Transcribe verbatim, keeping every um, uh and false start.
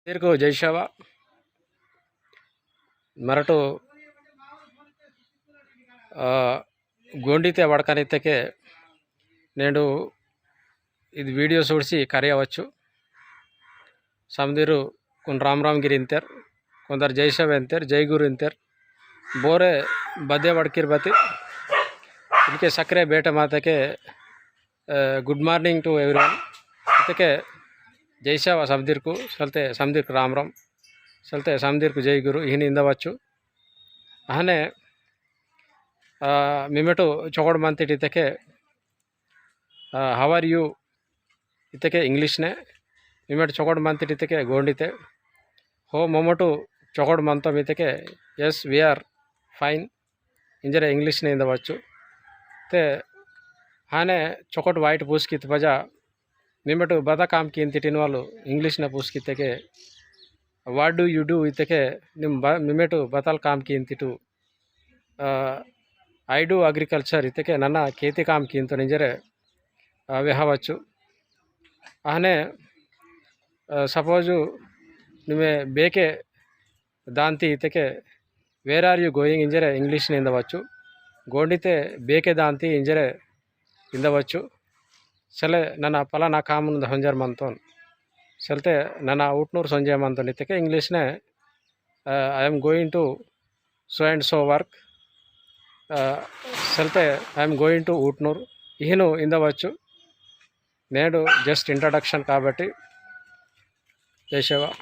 तेरको जय सेवा। मरटो, आ, गोंडीते वड़कन इत्तेके नेंडु इद video सूड़सी करियवच्चु। समदिरु कुन राम राम गिरी इंतेर, कुंदर जय सेवा इंतेर, जय गुरु इंतेर। बोरे बदे वड़किर बती। इनके सक्रे बेटे मातेके, अ, good morning to everyone। इत्तेके जय सेवा समदिरकु, सलते समदिरकु राम राम, सलते समदिरकु जय गुरु, इहिन इंदवच्चु। अहने, अ, मिमेटु चोकोट मंतिट इत्तेके, अ, how are you इत्तेके English ने, मिमेटु चोकोट मंतिट इत्तेके गोंडीते, हो मोमोटु चोकोट मंतोम इत्तेके, yes, we are fine इंजरे English ने इंदवच्चु। ते हाने चोकोट वाइट पूसकित बजा, मिमेटु बता काम कींतिट इनवालु English ने पूसकित्तेके, what do you do इत्तेके, निम ब-, मिमेटु बताल काम कींतिटु, अ, I do agriculture इत्तेके नना खेती काम कींतोन इंजरे, अ, वेहवच्चु। अहने, अ, suppose निमे बेके दांती इत्तेके, where are you going इंजरे English ने इंदवच्चु। गोंडीते बेके दांती इंजरे इंदवच्चु। सले नना पलाना कामुन द सोंजेर मंतोन। सलते नना ऊटनूर सोंजे मंतोन इत्तेके English ने, अ, I am going to so and so work। अ, सलते I am going to ऊटनूर। इहिनु इंदवच्चु। नेडु just introduction काबट्टी। जय सेवा।